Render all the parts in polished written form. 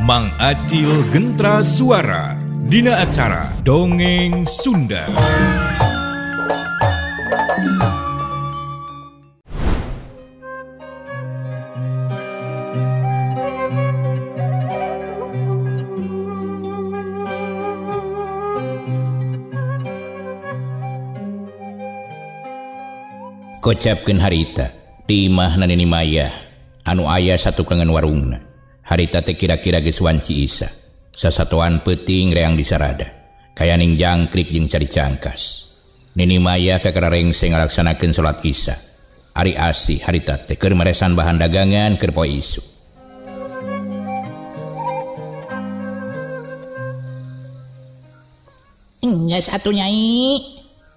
Mang Acil Gentra Suara Dina acara Dongeng Sunda. Kocapkeun harita di imah na Nini Maya anu aya satukangan warungna. Harita teh kira-kira geus wanci Isa. Sasatoan peuting reang disarada. Kayaning jangkrik jeung cari cangkas. Nini Maya kakara rengse ngalaksanakeun salat Isya. Ari Asih harita teh keur maresan bahan dagangan keur poe isuk. Geus atuh Nyai.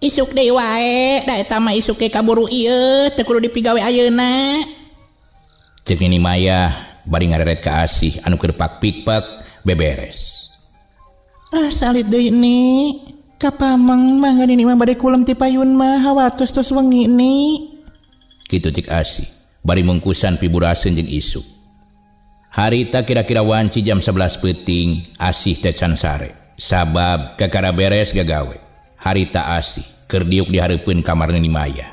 Isuk deui wae, da eta mah isuk ge kaburu ieu teu kudu dipigawe ayeuna. Ceuk Nini Maya bari ngareret ka Asih anu keur pak-pikpek beberes. Ah salit deui ni. Ka pameng mangga Nini mah bade kulem ti payun mah hawatos tos wengi ni. Kitu cek Asih bari mungkusan piburaseun jeung isuk. Harita kira-kira wanci jam 11 peuting Asih teh can sare. Sabab kakara beres gagawe. Harita Asih keur diuk di hareupeun kamar Nini Maya.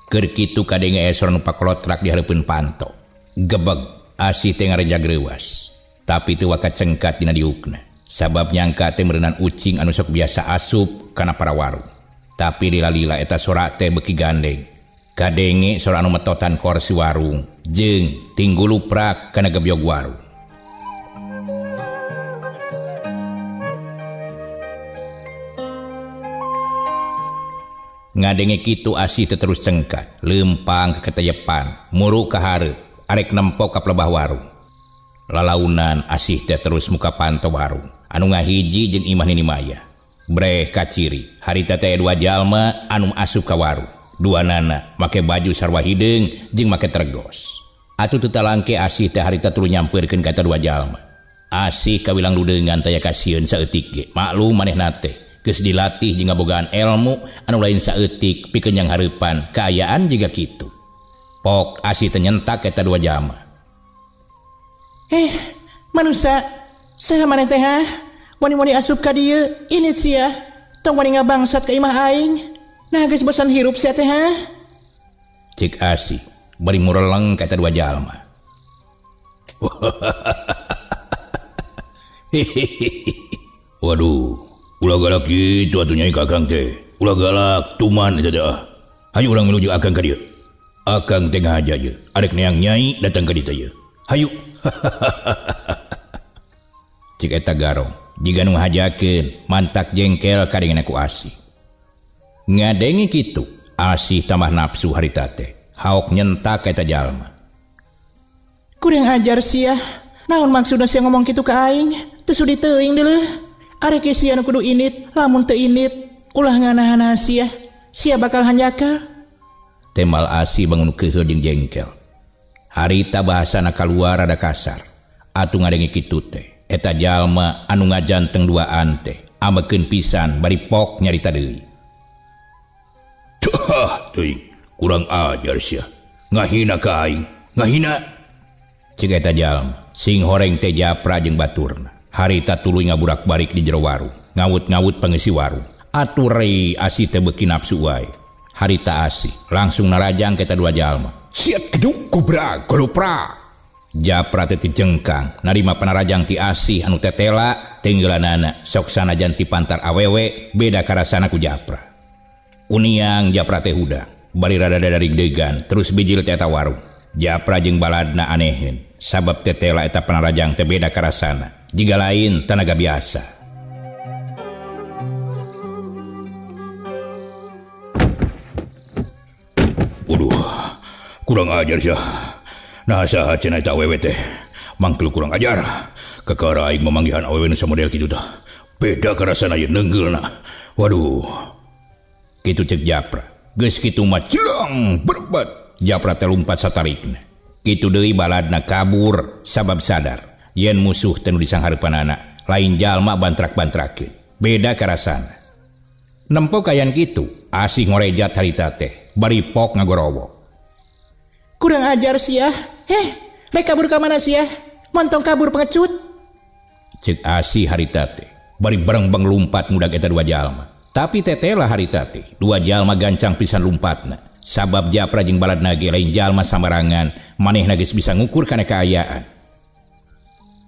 Keur kitu kadenge esor nu pakolotrak di hareupeun panto. Gebeg Asih teh ngarejag reuas. Tapi teu waka cengkat dina diukna. Sabab nyangka teh meureunan ucing anu sok biasa asup kana para warung. Tapi lila-lila eta sora teh beuki gandeng. Kadenge sora anu metotan korsi warung jeung tingguluprak kana gebyog warung. Ngadenge kitu Asih teh terus cengkat, leumpang ka keteyepan, muru ka hareup, arek nempok ka pelebah warung. Lalaunan Asih teh terus muka panto warung, anu ngahiji jeung imah Nini Maya. Breh kaciri, harita teh dua jalma anu asup ka warung. Dua nana make baju sarwa hideung jeung make tergos. Atuh teu talangke Asih teh harita tuluy nyampeurkeun ka eta dua jalma. Asih kawilang ludeungan taya kasieun saeutik ge, maklum manehna teh geus dilatih jeung ngabogaan elmu anu lain saeutik pikeun yang hareupan kaayaan jiga kitu. Pok Asih teh nyentak eta dua jalma. Manusa, saha maneh teh ha? Wani-wani asup ka dieu, init sia. Tong wani ngabangsat ka imah aing. Nah geus bosan hirup sia teh ha? Cek Asih bari mureleng ka eta dua jalma. Waduh, ulah galak kitu atuh Nyai Kakang teh. Ulah galak tuman eta teh ah. Hayu urang menuju Akang ka dieu. Akang teh ngahaja ye, arek neang Nyai datang ka ditu ye. Hayu. Cek eta garong, jiga nu ngahajakeun mantak jengkel kadengena ku Asih. Ngadenge kitu, Asih tambah nafsu harita teh. Haok nyentak ka eta jalma. Kurang ajar sia. Naon maksudna sia ngomong kitu ka aing? Teu sudi teuing deuleuh. Arek sia nu kudu init, lamun teu init, ulah nganahan sia. Sia bakal hanjakal. Temal Asih bangun keuheul jeung jengkel. Harita bahasana kaluar rada kasar. Atuh ngadenge kitu teh, eta jalma anu ngajanteng duaan teh, ambekeun pisan bari pok nyarita deui. Tuh, teuing, kurang ajar sia. Ngahina ka aing, ngahina. Ceuk eta jalma, sing horeng teh japra jeung baturna. Harita tuluy ngaburak-barik di jero warung, ngawut-ngawut pangeusi warung. Atuh rei Asih teh beuki nafsu wae. Harita Asih langsung narajang ka eta dua jalma. Siat geduk kubra golopra. Japra teh jengkang narima panarajang ti Asih anu tetela tenggelanana sok sanajan ti pantar awewe beda karasana ku Japra. Uniang Japra teh hudang bari rada daring degan terus bijil teh eta warung. Japra jeung baladna aneheun sabab tetela eta panarajang teh beda karasana jiga lain tanaga biasa. Waduh, kurang ajar sia. Nah saha cenah eta awewe teh? Mangkel kurang ajar. Kakara aing mamanggihan awewe nu samodel kitu tah. Beda karasana ieu neunggeulna. Waduh. Kitu ceuk Japra. Geus kitu mah jeleng berbet. Japra teh lumpat satarikna. Kitu deui baladna kabur sabab sadar yen musuh teh nu disanghareupanana lain jalma bantrak-bantrakeun. Beda karasana. Nempo kayan kitu, Asih ngorejat harita teh bari pok ngagorowok. Kurang ajar sia. Rek kabur ka mana sia? Montong kabur pengecut. Cek Asih harita teh bari barengbang lumpat ngudag eta dua jalma. Tapi tetela harita teh dua jalma gancang pisan lumpatna. Sabab Japra jeung baladna ge lain jalma sambarangan, manehna geus bisa ngukur kana kaayaan.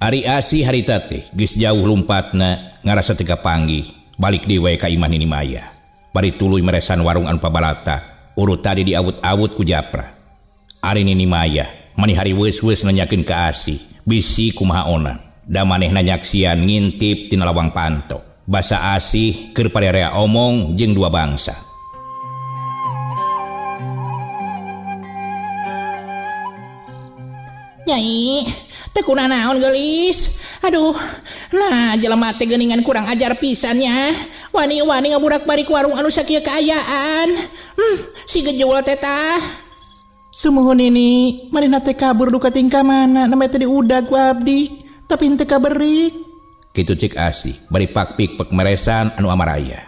Ari Asih harita teh geus jauh lumpatna ngarasa teu kapanggih, balik deui we ka imah Nini Maya. Bari tuluy meresan warung anu pabalata, urut tadi diawut-awut ku Japra. Ari Nini Maya mani hari weus-weus nanyakeun ka Asih, bisi kumaha ona. Da manehna nyaksian ngintip tina lawang panto. Basa Asih keur parerea omong jeung dua bangsa. Nyai, teu kunanaon geulis. Aduh, nah jelema teh geuningan kurang ajar pisan nya. Wani-wani ngaburak-balik warung anu sakieu kaayaan. Si gejul teh tah. Sumuhun ini, manehna teh kabur duka tingkah mana, namanya teh diudag ku abdi, tapi henteu kaberik. Kitu cek Asih, bari pakpik pek meresan anu amaraya.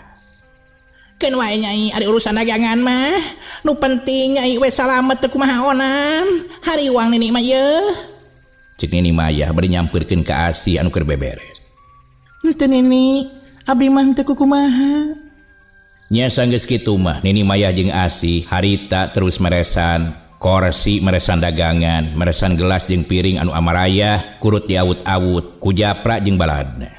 Keun wae nyai, ari urusan dagangan mah. Nu penting nyai we salamet teu kumaha onam. Hariwang nini mah yeuh. Cek Nini Maya bari nyampeurkeun ka Asih anu keur beberes. Henteu nini, abdi mah henteu kukumaha. Nya sanggeus kitu mah Nini Maya jeung Asih harita terus meresan korsi, meresan dagangan, meresan gelas jeung piring anu amaraya, kurut diawut-awut ku Japra jeung baladna.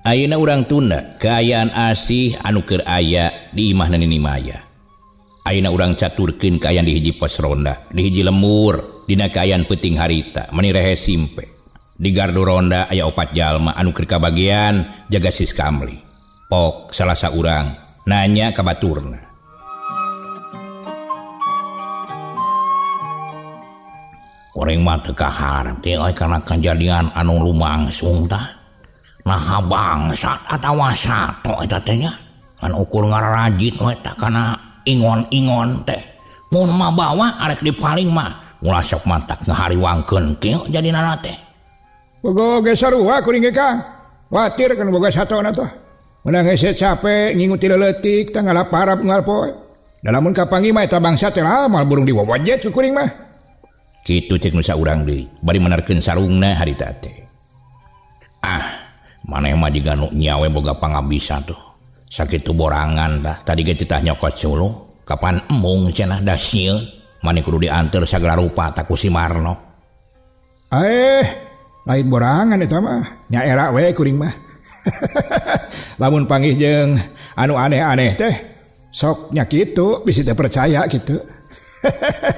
Ayeuna urang tunda kaayaan Asih anu keur aya di imahna Nini Maya. Ayeuna urang caturkeun kaayaan di hiji pos ronda, di hiji lemur, dina kaayaan peuting harita, mani rehe simpe. Di gardu ronda aya opat jalma anu keur kabagian jaga siskamli. Pok salah saurang nanya ka baturna. Goreng mah teu kaharep teh euy kana kajadian anu lumangsung tah. Naha bangsat atawa sato eta teh nya. Kan ukur ngararajit we tah kana ingon-ingon teh. Mun mah bawa arek dipaling mah ulah sok mantak ngahariwangkeun kieu jadina teh. Bogo ge sarua kuring ge Kang. Watir kan boga satona tah. Menang hese capek nginguti leutik tah ngalaparap unggal poe. Da lamun kapanggih mah eta bangsa teh lamal burung diwawajet ku kuring mah. Kitu cek nu saurang deui bari menerkeun sarungna harita teh. Ah, maneh mah jiga nu nyawe boga pangabisa tuh. Sakitu borangan tah tadi ge titah nyokot suluh kapan embung cenah da sieun. Maneh kudu dianteur sagala rupa ta ku si Marno. Lain borangan eta mah nya era we kuring mah. Lamun panggih jeung anu aneh-aneh teh sok nya kitu bisi teu percaya kitu.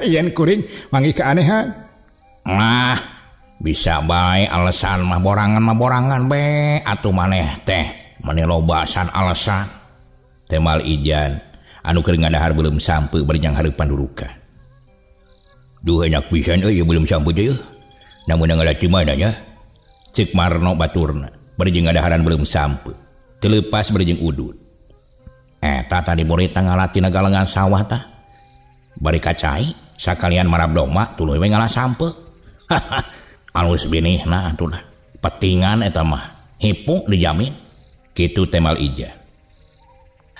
Yen kuring manggih keanehan. Ah, bisa bae alasan mah borangan be atuh maneh teh meni loba san alasan. Temal Ijan anu keur ngadahar beuleum sampe bari jang hareupan durukan. Duh enak pisan euy beuleum sampe teh euy. Namun ngalah di mana nya? Cek Marno baturna bari jeung ngadaharan beuleum sampe. Teu leupas bari jeung udud. Eta tadi murid ngalatina galengan sawah tah. Bari kacai sakalian marab domba tuluy we ngalah sampe. Alus binihna atuh dah. Petingan eta mah hipung dijamin. Kitu temal Ija.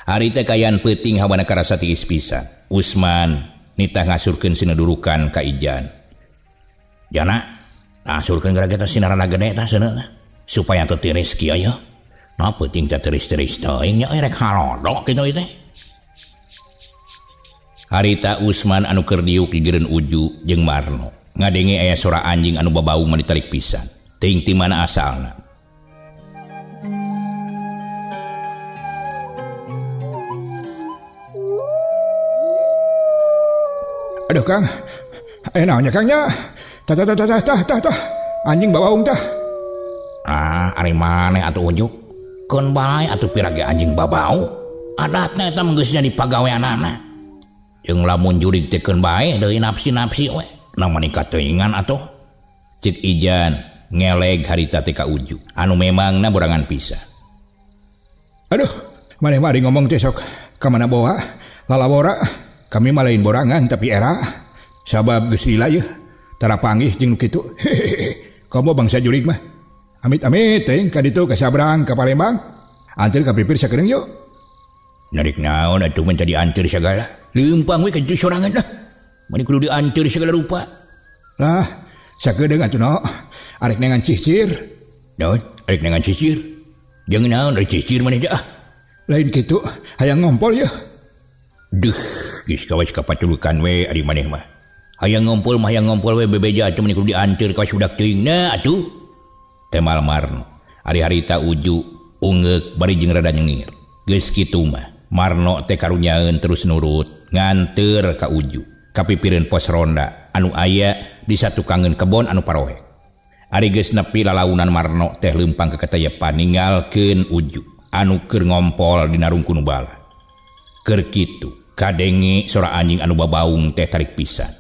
Hari teh kaayaan peuting hawana karasa tiis pisan. Usman nitah ngasurkeun sinedurukan ka Ijan. Jana ngasurkeun gara kita sinarana gede tah seuneu supaya teu tiris kieu yeuh. Nah peuting teh tiris-tiris teuing nya rek halodo kitu teh. Harita Usman anu keur diuk di geureun Uju jeung Marno ngadenge aya sora anjing anu babau mah ditarik pisan. Teuing ti mana asalna. Aduh Kang, naonnya Kang nya? Tah tah tah tah tah tah. Anjing babaung tah. Ah, ari maneh atuh Ujuk. Keun bae atuh pirage anjing babau. Adatna eta mah geus jadi pagaweanana. Jeung lamun jurig teh keun bae deui nafsi-nafsi we. Namun kateuingan atuh. Cek Ijan ngeleg harita teh ka Uju anu memangna borangan pisan. Aduh, maneh mah ari ngomong teh sok ka mana bawa lalawora. Kami mah lain borangan tapi era sabab geus lila yeuh tara panggih jeung nu kitu. Komo bangsa jurig mah. Amit-amit teuing ka ditu ka Sabrang ka Palembang. Anteur ka pipir sakedeung yuk. Narik naon atuh mun tadi anteur sagala. Leumpang we ka ditu sorangan dah. Mani kudu dianteur segala rupa. Lah, sakedeung atuh no. Arek neangan cicir. Naon? Arek neangan cicir. Jeung naon arek cicir maneh teh ah? Lain kitu, hayang ngompol yeuh. Duh, geus kawas kapatulukan we ari maneh mah. Hayang ngompol mah hayang ngompol we bebeja atuh mani kudu dianteur kawas budak teuing na atuh. Temal Marno. Ari harita Uju ungeuk bari jeung rada nyengir. Geus kitu mah Marno teh karunyaeun terus nurut nganteur ka Uju kapipireun pos ronda anu aya di satukangeun kebon anu parohe. Ari geus nepi lalaunan Marno teh leumpang keketayepan ninggalkeun Uju anu keur ngompol dina rungkun bala. Keur kitu kadenge sora anjing anu babaung teh tarik pisan.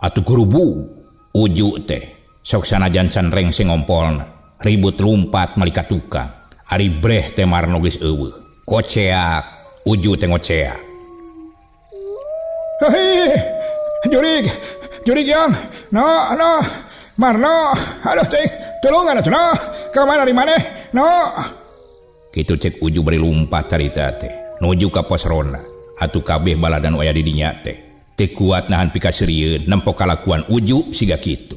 Atuh kurubu Uju teh sok sanajan can rengse ngompolna ribut lumpat malika tukang. Ari breh teh Marno geus eueuh. Koceak Uju teh ngoceak. Hei, jurig, jurig yang, no, no, Marno, aduh teh, tulungan atuh no, ka mana di maneh, no. Kitu cek Uju bari lumpat carita teh, nuju ka pos ronda. Atuh kabeh baladan nu aya di dinya teh, teu kuat nahan pikaseurieun nempo kalakuan Uju siga kitu.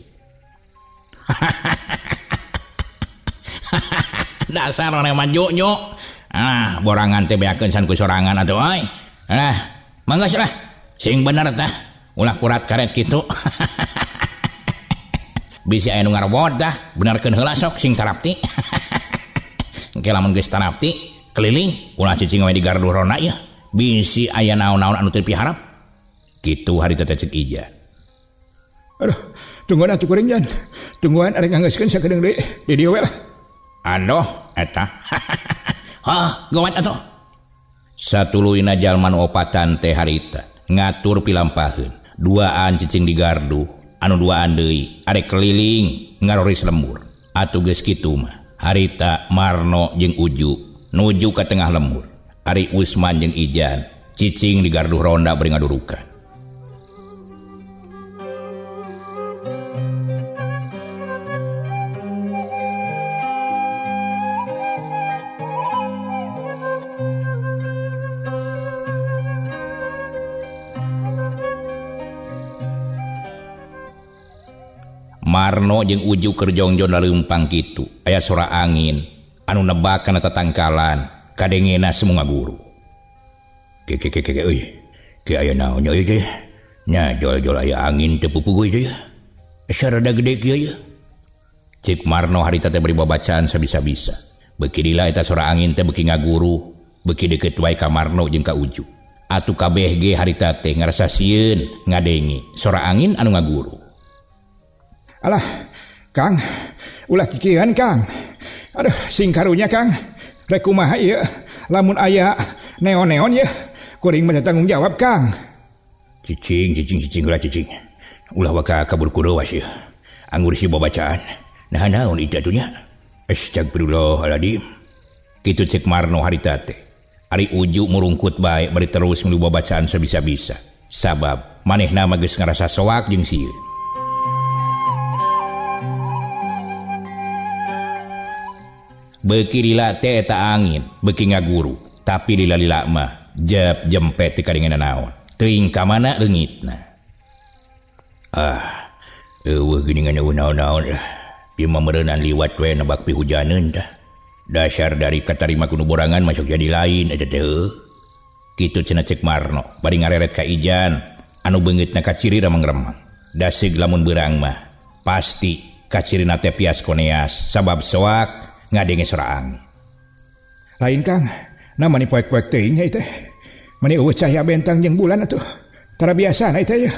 Dasar maneh mah nyo. Ah, borangan teh beakeun san ku sorangan atuh euy. Ah, mangga lah. Sing bener tah, ulah kurat karet kitu. Bisi aya nu ngarobot tah, benerkeun heula sok sing tarapti. Engke lamun geus tarapti, keliling ulah cicing we di gardu ronda ieu. Bisi aya naon-naon anu teu dipiharap. Kitu harita teh ceuk Ija. Aduh, tungguan atuh kuring jan. Tungguan arek nganggeuskeun sakedeung deui di dieu we lah. Aduh, eta. Hah, gawat atuh. Satuluyna jalma nu opatan teh harita ngatur pilampaheun. Duaan cicing di gardu, anu duaan deui arek keliling ngaroris lembur. Atuh geus kitu mah harita Marno jeung Uju nuju ka tengah lembur. Ari Usman jeung Ijan cicing di gardu ronda bari ngadurukan. Marno jeung Uju keur jongjon laleumpang kitu aya sora angin anu nebak kana tatangkalan kadengena semua guru. Ke ke ke ke euy. Ke aya naon nya euy teh? Nya jol-jol aya angin teu pupuguh teh. Asa rada gede kieu ye. Cik Marno harita teh bari babacaan sabisa-bisa. Beuki lila eta sora angin teh beuki ngaguru, beuki deukeut wae ka Marno jeung ka Uju. Atuh kabeh ge harita teh ngarasa sieun ngadenge sora angin anu ngaguru. Alah, Kang, ulah kikieuan Kang. Aduh, sing karunya Kang. Rek kumaha ieu? Lamun aya neon-neon ye, kuring mah tanggung jawab Kang. Cicing, cicing, cicing lah cicing. Ulah waka kabur kurewas ieu. Anggur si babacaan. Nah naon itu atuh nya? Astagfirullahaladzim. Kitu cek Marno harita teh. Ari Uju murungkut bae bari terus milu babacaan sabisa-bisa. Sabab manehna mah geus ngarasa soak jeung sieun. Beuki lila teh eta angin, beuki ngaguru, tapi lila-lila mah jep jempe teu kadengena naon. Teuing ka mana leungitna. Ah, eueuh geuningan eueuh naon-naon lah. Ieu mah meureunan liwat we nebak pihujaneun tah. Dasar dari katarima ku nu borangan masuk jadi lain eta teh. Kitu cenah cek Marno, bari ngareret ka Ijan anu beungeutna kaciri remeng-remeng. Dasig lamun beurang mah pasti kacirina teh pias koneas sabab soak ngadenge sora angin. Lain Kang, nah mani poek-poek teuing nya teh. Mani eueuh cahaya bentang jeung bulan atuh. Tara biasana teh ye.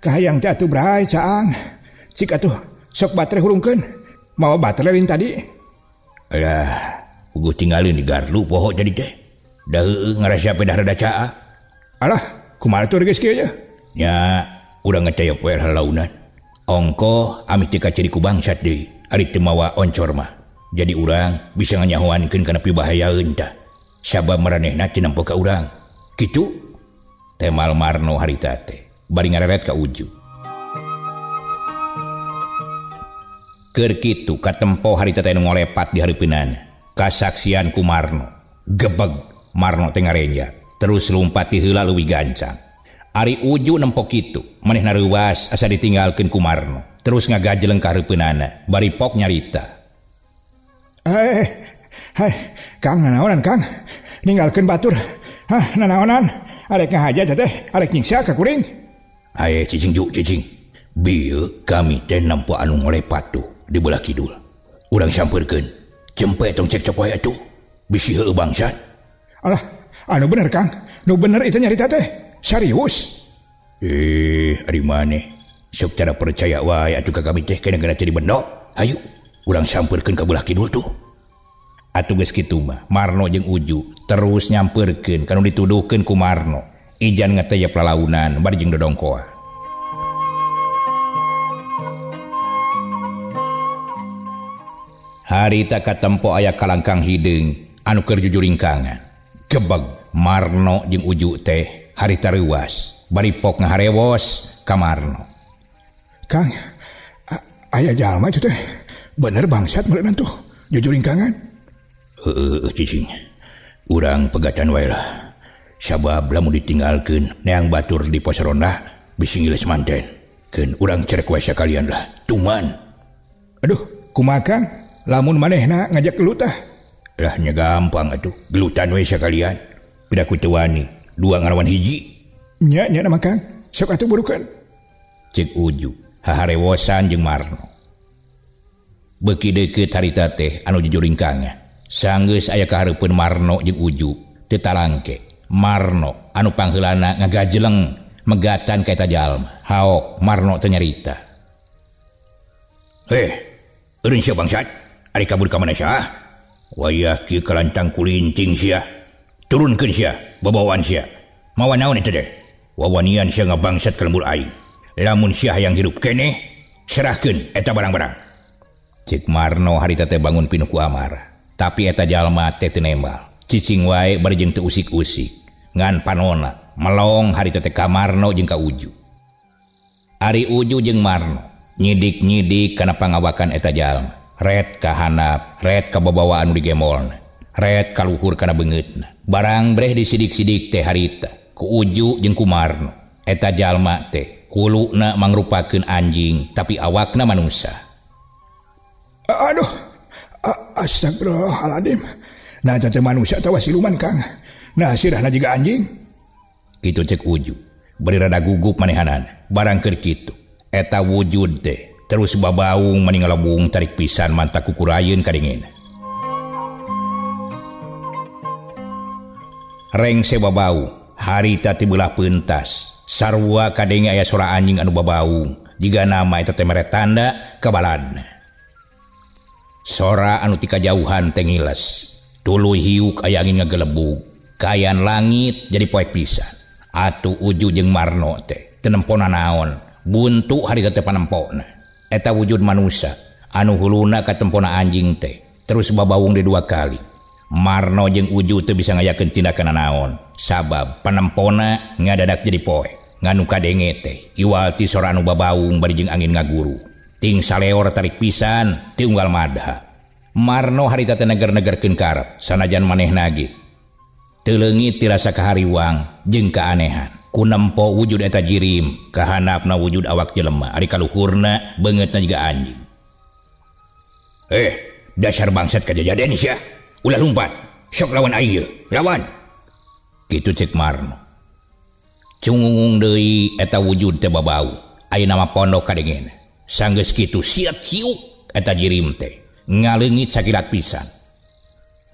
Kahayang teh atuh bray caang. Cik atuh sok baterai hurungkeun. Mawa baterai lain tadi. Alah, puguh tinggalin di gardu poho jadi teh. Da heueuh ngarasa pedah rada caah. Alah, kumaha tuh geus kieu ye? Nya, urang ngeteyep we halaunan. Ongko amih teu kaciri ku bangsat deui, ari teu mawa oncor mah. Jadi urang bisa nganyahoankeun kana pibahayaeun tah. Sabab maranehna teu nempo ka urang. Kitu temal Marno harita teh bari ngareret ka Uju. Keur kitu katempo harita teh nu ngolepat di hareupeunana. Kasaksian ku Marno. Gebeg Marno teh ngarenja. Terus lumpat ti heula leuwih gancang. Ari Uju nempo kitu manehna reuwas asa ditinggalkeun ku Marno terus ngagajeleng ka hareupeunana bari pok nyarita. Hai Kang nanaonan Kang ninggalkeun batur. Hah nanaonan arek ngahaja teh arek nyiksa ka kuring. Haye cicing ju cicing. Bieu kami teh nempo anu ngolepat tuh di belah kidul. Urang sampeurkeun. Cempe tong cekcok wae atuh. Bisi heueuh bangsat. Alah, anu bener Kang. Nu bener itu nyarita teh. Serius. Ari maneh sok cara percaya wae atuh ka kami teh kena-kena teh dibendok. Hayu, urang sampeurkeun ka belah kidul tuh. Atuh geus kitu mah Marno jeung Uju terus nyampeurkeun kanu dituduhkeun ku Marno. Ijan ngateyep lalaunan bari jeung dodongkoa. Harita katempo aya kalangkang hideung anu keur jujuringkangan. Gebeg Marno jeung Uju teh harita reuwas bari pok ngaharewos ka Marno. Kang, aya jalma itu teh. Bener bangsat meureunna tuh jujuringkangan. Heueuh cicing. Urang pegatan wae lah. Sabab lamun ditinggalkeun neang batur di pos ronda bisi ngiles manten. Keun urang cerek wae sakalian lah. Tuman. Aduh, kumaha Kang? Lamun manehna ngajak gelut tah. Lah nya gampang atuh, gelutan we sakalian. Pida ku teu wani, dua ngalawan hiji. Nya nya nama Kang, sok atuh burukeun. Cek Uju haharewosan jeung Marno. Beuki deukeut harita teh anu jujuringkangan. Sanggeus aya kahareupeun Marno jeung Uju teu talangke. Marno anu pangheulana ngagajeleng megatan ka eta jalma. Haok Marno teh nyarita. Heh, eureun sia bangsat. Ari kabur ka mana sia? Wayah kieu kalantang kulinting sia. Turunkeun sia, babawaan sia. Mawa naon eta teh? Wawanian sia ngabangsat ka lembur aing. Lamun sia hayang hirup keneh, serahkeun eta barang-barang. Cek Marno harita teh bangun pinuh ku amarah. Tapi eta jalma teh teu nembal. Cicing wae bari jeung teu usik-usik. Ngan panona melong harita teh ka Marno jeung ka Uju. Ari Uju jeung Marno nyidik-nyidik kana pangawakan eta jalma. Ret ka handap, ret ka babawaan nu digemolna, ret ka luhur kana beungeutna. Barang breh disidik-sidik teh harita ku Uju jeung ku Marno. Eta jalma teh huluna mangrupakeun anjing tapi awakna manusa. Aduh, astagfirullahaladzim. Nah teh manusia atawa siluman Kang. Nah sirahna jiga anjing. Kitu cek Uju. Bari rada gugup manehanana. Barang keur kitu eta wujud teh terus babaung mani ngalebung tarik pisan mantak kukurayeun kadengena. Rengse babaung harita ti beulah peuntas. Sarua kadenge aya sora anjing anu babaung. Jiga nama eta teh mere tanda kabaladna. Sora anu ti kajauhan teh ngiles. Tuluy hiuk aya angin ngagelebug. Kayan langit jadi poek pisan. Atuh Uju jeung Marno teh teu nempona naon. Buntu harita teh panempona. Eta wujud manusa anu huluna katempona anjing teh terus babaung di dua kali. Marno jeung Uju teu bisa ngayakeun tindakan naon sabab panempona ngadadak jadi poe. Nganu kadenge teh iwal ti sora anu babaung bari jeung angin ngaguru. Ting saleor tarik pisan ti unggal madha. Marno harita teh neger-negerkeun karep sanajan manehna ge teu leungit ti rasa kahariwang jeung keanehan. Ku nempo wujud eta jirim kahanapna wujud awak jelema ari kaluhurna beungeutna jiga anjing. Dasar bangsat kajajaden sia. Ulah lumpat. Sok lawan aing ieu. Lawan. Kitu cek Marno. Cungungung deui eta wujud teh babau. Ayeuna mah pondok kadengena. Sanggeus kitu siat ciuk eta jirim teh ngaleungit sakilat pisan.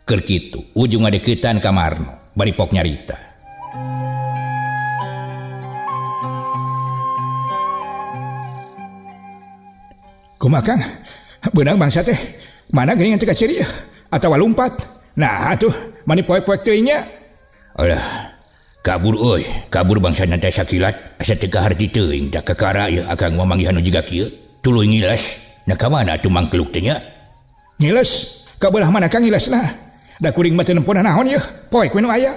Keur kitu ujung ngadeuketan ka Marno bari pok nyarita. Kumaha Kang? Beunang bangsa teh. Mana geuning teh kaciri atawa lumpat. Nah atuh mani poek-poek teuing nya. Alah, kabur euy, kabur bangsa teh sakilat asa teu kaharti teuing da kakara ieu akang mamanggihan nu jiga kieu. Tuluy ngiles. Nah ka mana atuh mangkeluk teh nya? Ngiles? Ka beulah mana Kang ngilesna? Da kuring mah teu nempona naon ieu? Poek we nu aya.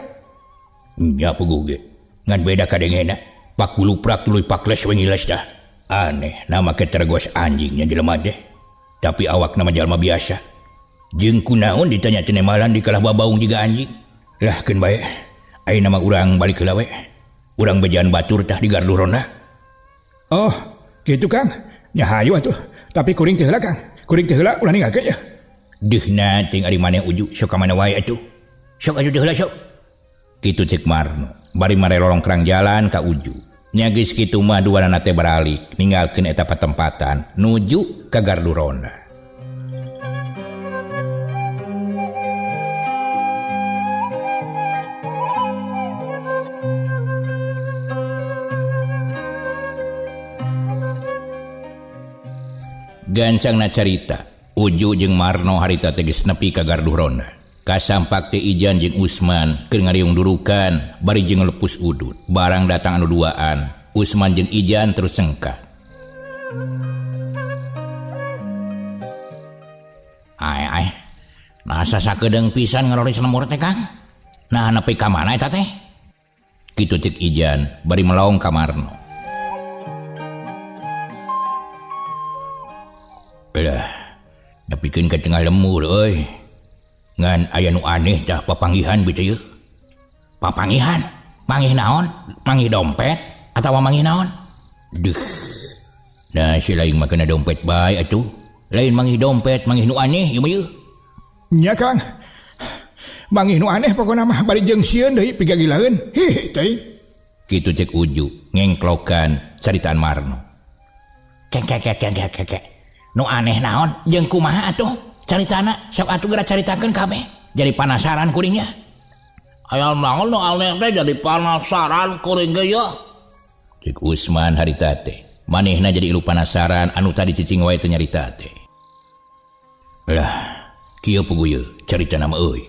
Nya puguh ge. Ngan beda kadengena. Pak guluprak tuluy pakles we ngiles dah. Aneh, nama ketergos anjingnya jelema teh. Tapi awak nama jalma biasa. Jeung kunaon ditanya teh nemalan di kalah babaung jiga anjing. Lah keun bae. Ayeuna mah urang balik heula we. Urang bejaan batur tah di gardu ronda. Oh, gitu Kang. Nya hayu atuh. Tapi kuring teu heula Kang. Kuring teu heula ulah ninggalkeun ya. Deuhna ting ari maneh uju sok ka mana wae atuh. Sok atuh teu heula sok. Kitu cek Marno. Bari marelolongkrang jalan ka Uju. Nya geus kitu mah duanana teh baralik ninggalkeun eta patempatan nuju ka gardu ronda. Gancangna carita, Uju jeung Marno harita teh geus nepi ka gardu ronda. Kasampak teh Ijan jeung Usman keur ngariung durukan bari jeung lepus udut. Barang datang anu duaan, Usman jeung Ijan terus sengkat. Ai ai, nasa sakedeung pisan ngaroris lemur teh Kang. Nah nepi ka mana eta teh? Kitu cek Ijan bari melong ka Marno. Lah, nepikeun ka tengah lemur euy. Ngan aya nu aneh tah papanggihan bieu teh. Papanggihan? Manggih naon? Manggih dompet atawa manggih naon? Duh. Nah, si lain mah kena dompet bae atuh. Lain manggih dompet, manggih nu aneh ieu mah ieu. Nya Kang. Manggih nu aneh pokona mah bari jeung sieun deui pigagilaeun. Hih teuing. Kitu cek Uju ngengklokan caritaan Marno. Kek kek kek kek kek kek. Nu aneh naon jeung kumaha atuh? Caritana sok atuh geura caritakeun kabeh. Jadi panasaran kuringnya. Aya naon nu aneh teh jadi panasaran kuring ge yeuh. Cek Usman harita teh. Manehna jadi ilu panasaran anu tadi cicing wae teu nyarita teh. Lah, kieu puguh ieu caritana mah euy.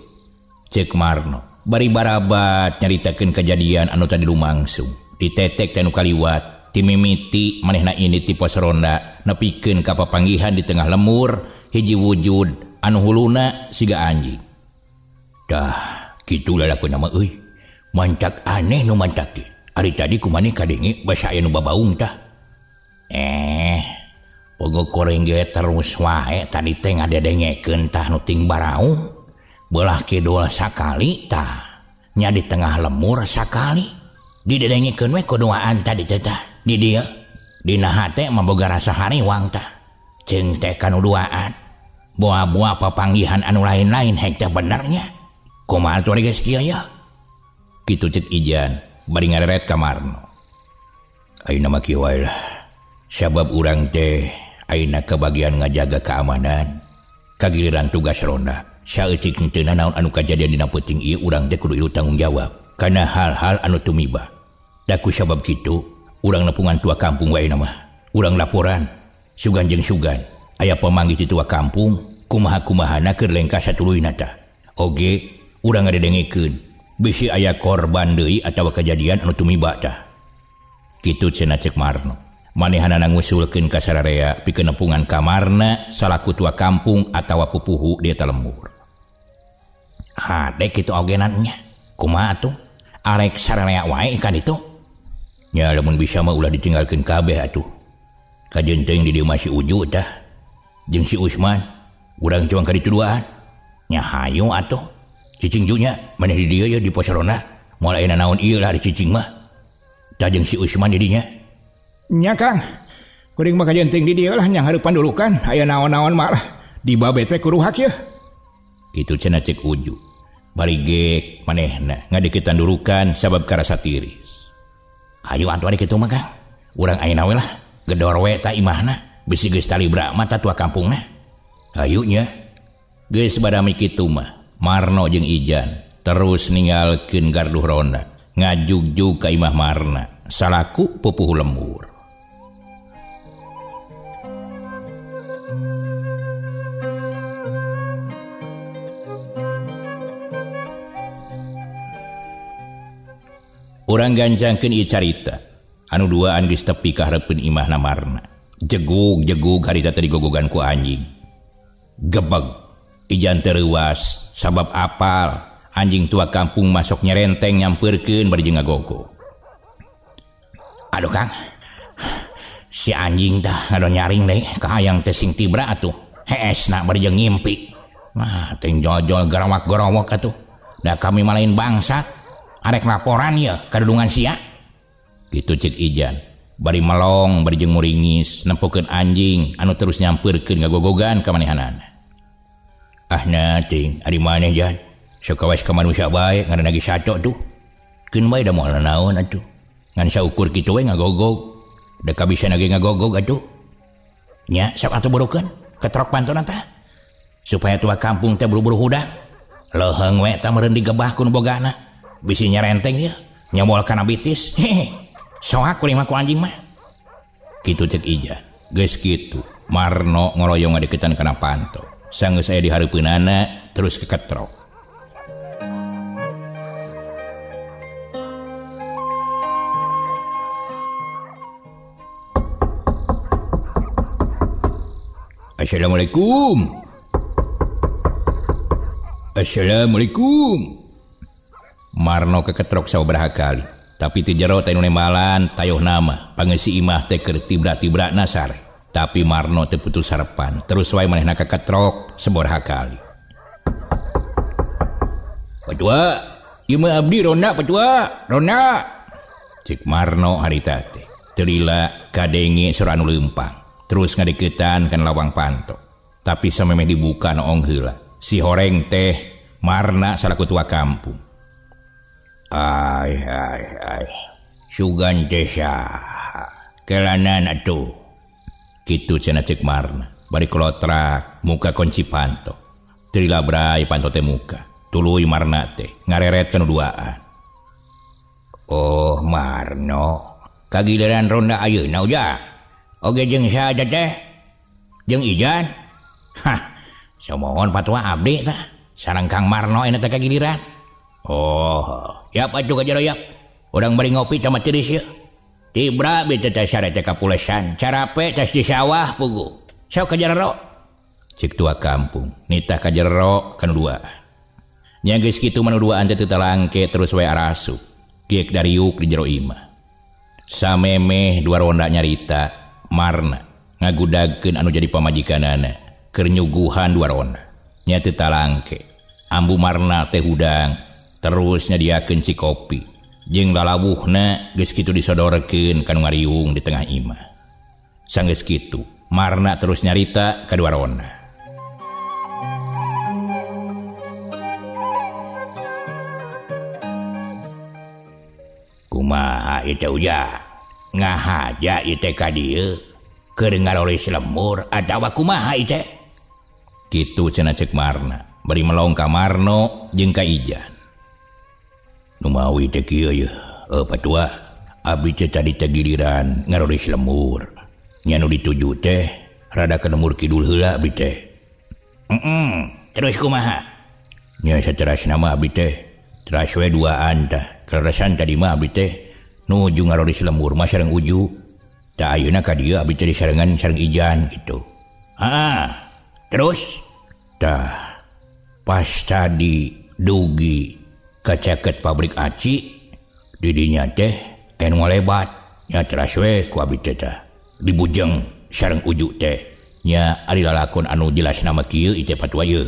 Cek Marno bari barabat nyaritakeun kejadian anu tadi lumangsung. Ditetek teh nu kaliwat, timimiti manehna ini ti pos ronda nepikeun ka papanggihan di tengah lemur hiji wujud anu huluna siga anjing. Dah, kitu lalakon mah euy. Mancak aneh nu mancak teh. Ari tadi kumaneh kadenge basa aya nu babaung tah. Pogo kuring ge terus wae tadi teh ngadedengekeun tah nu ting baraung. Belah kidul sakali tah. Nya di tengah lemur sakali. Didedengekeun we kuduaan tadi teh tah. Di dieu dina hate mah boga rasa hariwang tah. Ceung teh kanu duaan. Boa-boa papanggihan anu lain-lain hek teh benernya. Kumaha atuh geus kieu ya? Kitu cek Ijan bari ngareret ka Marno. Ayeuna mah kieu wae lah. Sabab urang teh ayeuna kabagian ngajaga keamanan. Kagiliran tugas ronda. Saeutik henteu naon anu kajadian dina peuting ieu urang teh kudu ieu tanggung jawab kana hal-hal anu tumiba. Da ku sabab kitu urang nepungan tua kampung wae mah. Urang laporan sugan jeung sugan aya pamanggih ti tua kampung kumaha-kumahana keur lengkah satuluyna tah. Oge urang ngadedengekeun bisi aya korban deui atawa kejadian anu tumiba tah. Kitu cenah cek Marno. Manehanana ngusulkeun ka sararea pikeun nepungan kamarna salaku tua kampung atawa pupuhu di eta lembur. Hade kitu ogenan nya. Kumaha atuh? Arek sararea wae kan itu. Nya lamun bisa mah ulah ditinggalkeun kabeh atuh. Kajeun teuing di dieu mah si Uju tah. Jeung si Usman, urang cuang ka ditu duaan. Nya hayu atuh. Cicing junya maneh di dieu ye di pos ronda. Moal aya naon ieu lah di cicing mah. Tah jeung si Usman di dinya. Nya Kang, kuring mah kajeun teuing di dieu lah nya hareupan dulukan aya naon-naon mah lah. Dibabet we kuruhak yeuh. Kitu cenah cek Uju. Bari gek manehna ngadeukeutan durukan sabab karasa tiris. Hayu atuh ari kitu mah Kang. Urang ayeuna we lah gedor we tah imahna bisi geus talibra mah tah tua kampungna. Hayu nya. Geus badami kitu mah Marno jeung Ijan terus ninggalkeun garduh ronda ngajugjug ka imah Marna salaku pupuhu lembur. Urang gancangkeun ieu carita anu duaan geus tepi ka hareupeun imahna Marna. Jegug-jegug harita teh digogogan ku anjing. Gebeg Ijan teu reuas sabab apal anjing tua kampung masuk nyerenteng nyampeurkeun bari jeung ngagogo. Aduh Kang, si anjing tah ngado nyaring deui ka hayang teh sing tibra atuh. Heesna bari jeung ngimpi. Nah, teh jol-jol garawak-garawak atuh. Da kami mah lain bangsat. Arek laporan ye kadudungan sia. Kitu cek Ijan. Bari melong bari jeung muringis nempokeun anjing anu terus nyampeurkeun ngagogogan ka manehanana. Ah na ting ari maneh Jan. Sok kawas ka manusia bae ngaranna ge sato tuh. Keun bae da moal naon atuh. Ngan saukur kitu we ngagogog. Da kabisana ge ngagogog atuh. Nya sok atuh burukeun ketrok pantona tah. Supaya tua kampung teh buru-buru hudang. Leuheung we tah meureun digebah ku nu bogana. Bisi nyarenteng yeuh nyobol kana bitis. Hehe. Soak kuring mah ku anjing mah. Kitu cek Ija. Geus kitu Marno ngoroyong ngadeukeutan kana panto. Sanggeus aya di hareupeunana terus keketrok. Assalamualaikum. Assalamualaikum. Marno keketrok sababaraha kali. Tapi ti jero teh nu nembalan tayoh nama pangeusi imah teh keur tibra-tibra nasar. Tapi Marno teu putus harepan, terus wae manehna keketrok sababaraha kali. Patua, ieu mah abdi ronda patua, ronda. Cek Marno harita teh. Teu lila kadenge sora anu leumpang. Terus ngadeuketan kana lawang panto. Tapi samemeh dibuka noong heula. Si horeng teh Marna salaku tua kampung. Ai ai ai. Sugan teh saha? Kelanan atuh. Kitu cenah cek Marna. Bari kolotrak muka kunci panto. Teu dilabrai panto teh muka. Tuluy Marna teh ngareret kana duaan. Oh Marno, kagiliran ronda ayeuna ujang. Oge jeung saha teh? Jeung Ijan? Hah, somongon patua abdi tah. Sareng Kang Marno ayeuna teh kagiliran. Oh, yap atuh ka jero yap. Urang bari ngopi tah mah tiris ieu. Tibra bi teh sare teh kapulesan, carape tas di sawah pugu. Sok ka jero. Cek tua kampung, nitah ka jero kana duaan. Nya geus kitu mah nu duaan teh teu talangke terus wae arasup. Giek dariuk di jero imah. Samemeh dua ronda nyarita, Marna ngagudagkeun anu jadi pamajikanana keur nyuguhan dua ronda. Nya teu talangke. Ambu Marna teh hudang terus nyadiakeun cikopi jeung lalawuhna geus kitu disodorkeun ka nu ngariung di tengah imah. Sanggeus kitu Marna terus nyarita ka dua ronda. Kumaha ieu teh ujang? Ngahaja ieu teh ka dieu keur ngarolis lemur atawa kumaha ieu teh? Kitu cenah cek Marna bari melong ka Marno jeung ka Ijan. Nu mawi teh kieu yeuh, patua abdi teh tadi teh giliran ngarolis lemur. Nya nu dituju teh rada ka lemur kidul heula abdi teh. Terus kumaha? Nya saterasna mah abdi teh teras we duaan tah. Kaleresan tadi mah abdi teh nuju ngarolis lemur mah sareng Uju. Tah ayeuna ka dieu abdi teh disarengan sareng Ijan gitu. Heeh. Terus tah pas tadi dugi kacaket pabrik aci didinya teh anu ngalebat nya teras we ku abdi teh tah dibujeng sareng Uju teh. Nya ari lalakon anu jelas nama kieu ieu teh patua ieu.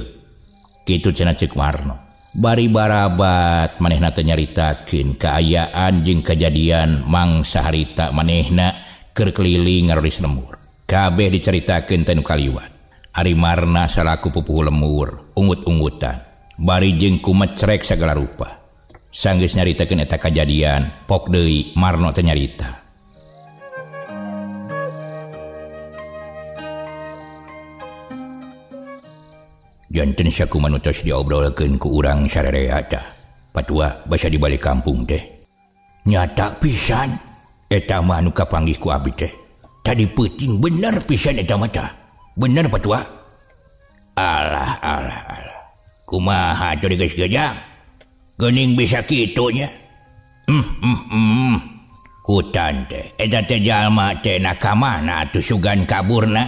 Kitu cenah cek Marno. Bari barabat manehna teh nyaritakeun kaayaan jeung kajadian mangsa harita manehna keur keliling ngarolis lemur. Kabeh dicaritakeun teh nu kaliwat. Ari Marna salaku pupuhu lemur, ungut-ungutan, bari jeung kumecrek sagala rupa. Sanggeus nyaritakeun eta kajadian, pok deui Marno teh nyarita. Janten sakumaha nu tos diobrolkeun ku urang sararea tah. Patua basa di balik kampung teh. Nyata pisan eta mah anu kapanggih ku abdi teh. Tadi peuting bener pisan eta mah tah. Bener patua. Alah alah alah. Kumaha atuh geus gejang? Geuning bisa kitu nya. Hutan teh eta teh jalma teh na ka mana atuh sugan kaburna?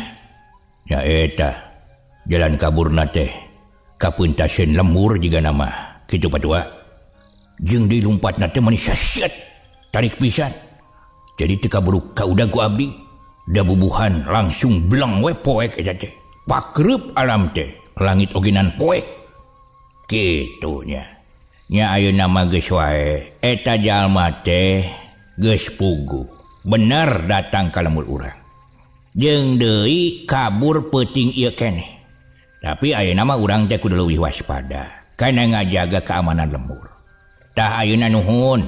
Nya eta jalan kaburna teh kapuntaseun lemur jiga nama kitu patua. Jeung deui lumpatna teh mani saset tarik pisan. Jadi teu kaburu kaudag ku abdi. Da bubuhan langsung bleng we poek eta teh. Pakreup alam teh, langit ogenan poek. Kitu nya. Nya ayeuna mah geus wae eta jalma teh Geus puguh bener datang ka lembur urang. Jeung deui kabur peuting ieu keneh. Tapi ayeuna mah urang teh kudu leuwih waspada kana ngajaga keamanan lembur. Tah ayeuna nuhun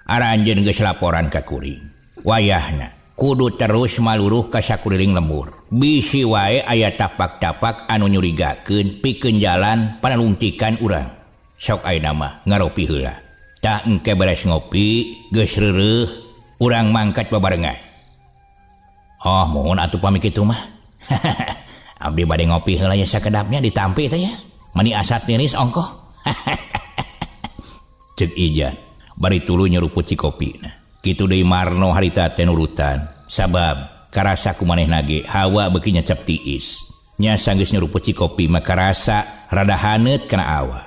aranjeun geus laporan ka kuring. Wayahna kudu terus maluruh ka sakuliling lembur. Bisi wae aya tapak-tapak anu nyurigakeun pikeun jalan panalungtikan urang. Sok ayeuna mah ngaropi heula. Tah engke beres ngopi geus reureuh urang mangkat babarengan. Oh, mohon atuh pamit kitu mah. Abdi bade ngopi heula ya sakedapnya ditampi teh ya. Mani asa tiris ongkoh. Cek Ijan bari tuluy nyeruput cikopina. Kitu deui Marno harita teh nurutan sabab karasa ku manehna ge hawa beuki nyecep tiis. Nya sanggeus nyeruput cikopi mah karasa rada haneut kana awak.